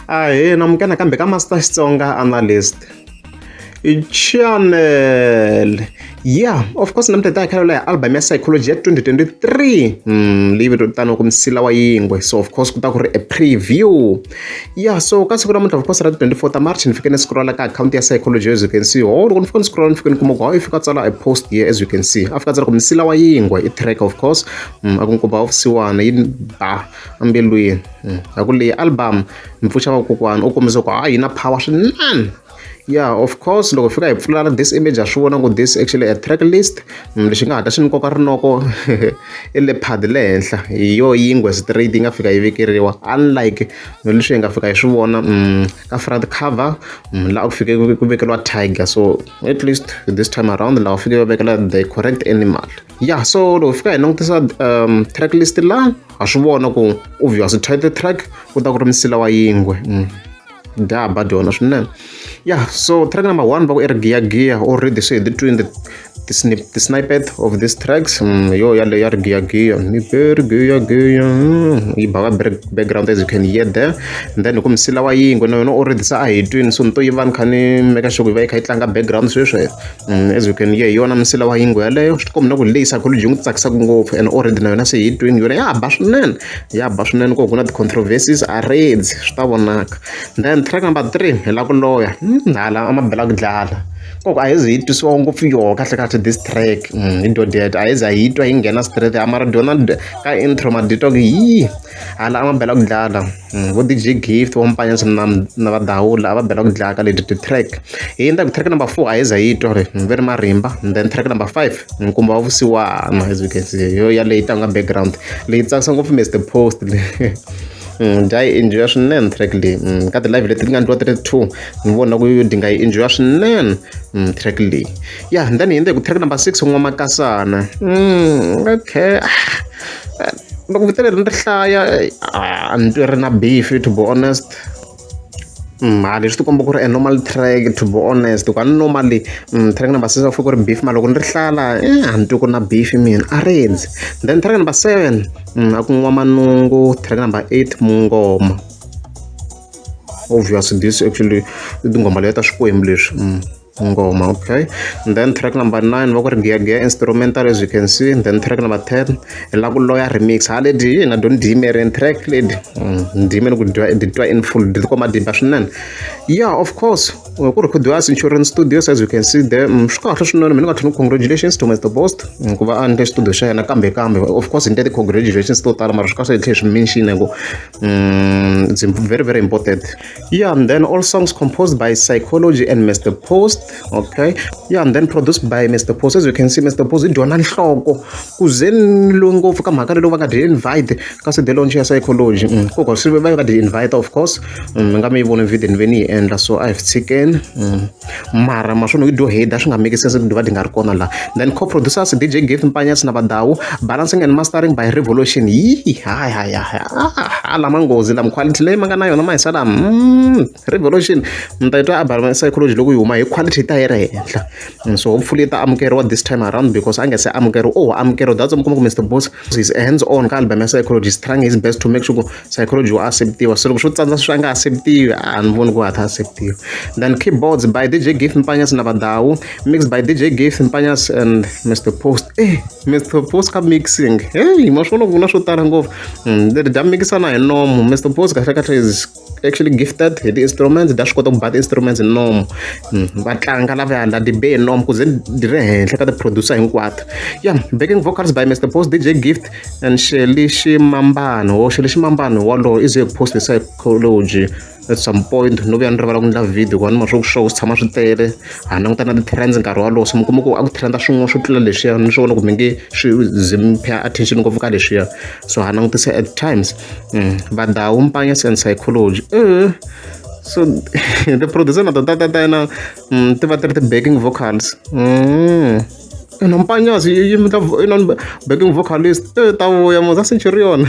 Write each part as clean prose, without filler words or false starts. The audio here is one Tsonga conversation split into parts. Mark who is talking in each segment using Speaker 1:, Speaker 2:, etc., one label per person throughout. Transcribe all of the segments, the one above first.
Speaker 1: Ahee namukela nakambe ka Master Xitsonga Analyst channel. Yeah, of course namuntlha hi ta hi kha hi album ya Psychology ya 2023 leyi vitaniwaka Msila wa Yingwe. So of course ku ta ku ri a preview. Yeah, so ka siku namuntlha of course ra 24 ta March ni fike ni scrolla ka account ya Psychology, as you can see. Oh, loko ni fika ni scrolla ni fike ni kuma ku hayi fika tsala a post here, as you can see. A fika tsala ku Msila wa Yingwe i track, of course. A ku nkuba wa vusiwana yi ba embilwini. A ku leyi album mpfuxa vakokwana u kombisa ku hayi yi na power swinene. Yeah, of course loko fika hi pfula this image ha swi vona ku this actually a track list. Lexi nga hatla xi ni koka rinoko i leopard le henhla, hi yo yingwe straight yi nga fika yi vekeriwa, unlike leswi hi nga fika hi swi vona ka front cover laha ku fike ku vekeriwa tiger. So at least this time around laha fike va vekela the correct animal. Yeah, so loko fika hi langutisa track list la, ha swi vona ku obvious title track ku ta ku ri Msila wa Yingwe. Dya ba dyona swinene. Yeah, so track number 1 va ku i ri Giyagiya. Already se hi ti twini ti snippet of these tracks. Yo yaleyo ya ri Giyagiya, ni be ri Giyagiya, yi ba background, as you can hear there. And then ku Msila wa Yingwe na yona already se a hi twini, so ni to yi va ni kha ni make sure ku yi va yi kha yi tlanga background sweswi. As you can hear, hi yona Msila wa Yingwe yaleyo. Swi tikomba na ku leyi Psychology yi n'wi tsakisaka ngopfu, and already na yona se hi twini, yona ya ba swinene, ya ba swinene. Ku na ti-controversies a redzi swi ta vonaka. Then track number 3 hi la ku loya hala a ma bela ku dlala koko a hi ze hi twisiwa ngopfu yoho kahle kahle this track. Hi dyodet a hi za hi twa yi nghena straight, a mara dyona ka intro ma ditwa ku yi hala a ma bela ku dlala. Vo DJ Gift, vo Mpanyasi na va Dawula a va bela ku dlala ka leti ti-track. Hi endla ku track number 4 a hi za hi twa ri ve ri marimba. And then track number 5, Nkumba wa Vusiwana, as you can see, yo yaleyi tlanga background leyi tsakisa ngopfu Mr Post. Dya yi enjoy swinene track leyi. Ka ti-live leti ti nga endliwa ti ri 2, ni vona ku di nga yi enjoy swinene track leyi. Yeah, and then hi endle ku track number 6, N'wamakasana. Okay, loko vito leri ni ri hlaya a ni twi ri na beef, to be honest. Ha leswi ti komba ku ri a normal track, to be honest. Ku a ni normally track number 6 a ku fika ku ri beef, mara loko ni ri hlala a ni twi ku na beef mina a rendzi. Then track number 7 a ku N'wamanungu. Track number 8, Mungoma. Obviously this actually i tinghoma letiya ta swikwembu leswi. Ngoma, okay. And then track number 9 va ku ri Giyagiya instrumental, as you can see. And then track number 10 hi la ku loya remix. Ha ledi na don dimerin track ledi ndimeni ku di twa in full di tikomba di ba swinene. Yeah, of course ku rhekhodiwa Centurion Studios, as you can see there. Swi kahle swinene, mina nga tlhela congratulations to Mr Post ku va a endle studio xa yena kambe kambe. Of course hi ndle ti-congratulations to tala, mara swi kahle hi tlhela swi mention ku it's very very important. Yeah, and then all songs composed by Psychology and Mr Post. Okay, yeah, and then produced by Mr Post. As you can see, Mr Post i dyona nhloko ku ze ni loyi ngopfu ka mhaka leyi va nga di invite ka se the launch ya Psychology. Koko swi va nga di invite, of course. Ni nga mi yi voni video ni ve ni yi endla, so a hi tshikeni. Mara maswona yi dyo head a swi nga make sense ku va di nga ri kona laha. Then co-producers DJ Gift Mpanyasi na Vadawu, balancing and mastering by Revolution. Yi hayi hayi hayi, lama nghozi lama quality leyi ma nga na yona ma hisa lama. Revolution mi ta yi twa album Psychology loko yi huma hi quality ta yi ri henhla. So hopefully yi ta amukeriwa this time around, because a nga se amukeriwa oh amukeriwa. That's mi kuma ku Mr Boss is hands on ka album ya Psychology, is trying his best to make sure ku Psychology wa acceptiwa. So loko swo tsandza swi nga acceptiwi, a ni voni ku ha ta acceptiwa. Then keyboards by DJ Gift Mpanyasi na Vadawu, mixed by DJ Gift Mpanyasi and Mr Post. Mr Post ka mixing, hey, ma swi vona ku na swo tala ngopfu leri dya mikisana hi nomo. Mr Post kahle kahle is actually gifted hi ti-instruments, dya swi kota ku ba ti-instruments hi nomo. Va tlanga lavaya la di be hi nomo ku ze di ri henhla ka ti-producer hinkwato. Yeah, backing vocals by Mr Post, DJ Gift and Shelly Ximambano. Wo Shelly Ximambano walowo i ze post hi Psychology at some point, no vuya ni rivala ku endla video ku ni ma swo ku show swi tshama swi tele ha languta na ti-trends nkarhi walowo. So mi kuma ku a ku trenda swin'wana swo tlula leswiya, ni swi vona ku mi nge swi ze mi pay attention ngopfu ka leswiya, so ha langutisa at times. Vadawu, Mpanyasi and Psychology. So the producer na ta ta ta yena ti va ti ri ti-backing vocals. Ina Mpanyasi yi ina backing vocalist ta vuya muza Centurion.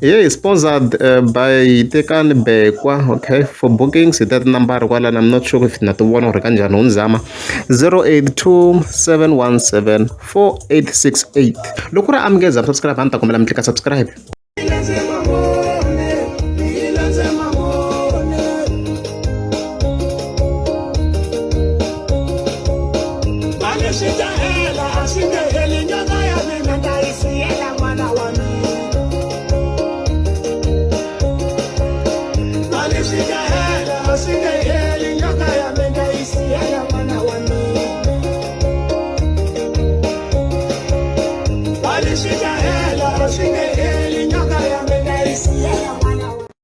Speaker 1: Yeah, sponsored by Tekani Bekwa. Okay, for bookings hi ta tinambara kwalano. I'm not sure if na ti vona or kanjhani ho ni zama 082 717 4868. Loko ku ri amukeza subscribe, a ni ta kombela mi tlika subscribe.
Speaker 2: Swi ta hela, a swi nge heli.